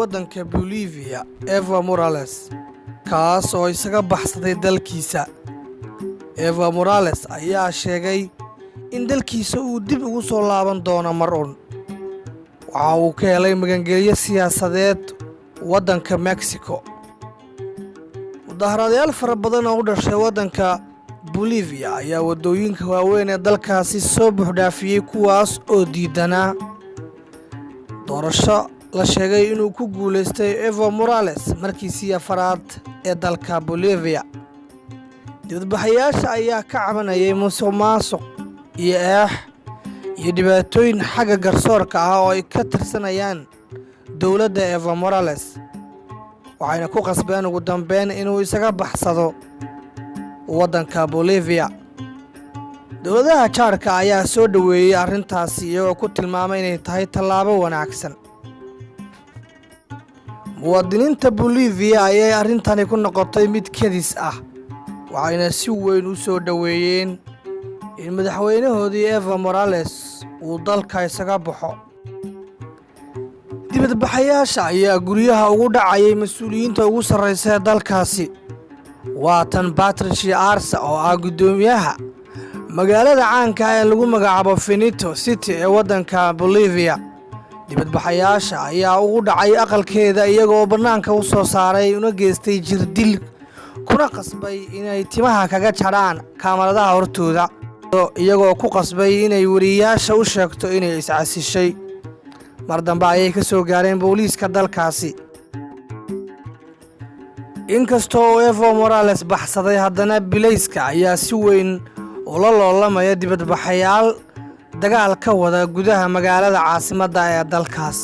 waddanka Bolivia, Evo Morales, kaas oo isaga baxsaday dalkiisa. Evo Morales ayaa sheegay in dalkiisa uu dib ugu soo laaban doono mar un. Waxa uu ka helay magangelyo siyaasadeed waddanka Mexico. Mudaharaadayaal fara badan oo u dhashay waddanka Bolivia ayaa waddooyinka waaweyn ee dalkaasi soo buuxdhaafiyey, kuwaas oo diidanaa doorasho la sheegay inuu ku guulaystay Evo Morales markiisii afaraad ee dalka Bolivia. Dibadbaxayaasha ayaa ka cabanayay musuq maasuq iyo eex iyo dhibaatooyin xagga garsoorka ah oo ay ka tirsanayaan dowladda Evo Morales, waxayna ku qasbeen ugu dambeyn inuu isaga baxsado waddanka Bolivia. Dowladaha jaarka ayaa soo dhoweeyey arrintaasi, iyagoo ku tilmaamay inay tahay tallaabo wanaagsan. Muwaadiniinta Bolivia ayay arrintani ku noqotay mid kedis ah, waxayna si weyn u soo dhoweeyeen in madaxweynahoodii Evo Morales uu dalka isaga baxo. Dibadbaxayaasha ayaa guryaha ugu dhacayay mas-uuliyiinta ugu sarraysa ee dalkaasi. Waa tan Patricia Arce, oo ah guddoomiyaha magaalada caanka ah ee lagu magacaabo Vinto City ee waddanka Bolivia. Dibadbaxayaasha ayaa ugu dhacay aqalkeeda, iyagoo bannaanka u soo saaray, una geystay jirdil, kuna qasbay inay timaha kaga jadhaan kaamaradaha hortooda, iyagoo ku qasbay inay weriyayaasha u sheegto inay iscasishay. Mar dambe ayay ka soo gaareen booliiska dalkaasi. Inkastoo uu Evo Morales baxsaday, haddana bilayska ayaa si weyn ula loolamaya dibadbaxayaal dagaal ka wada gudaha magaalada caasimadda ee dalkaas.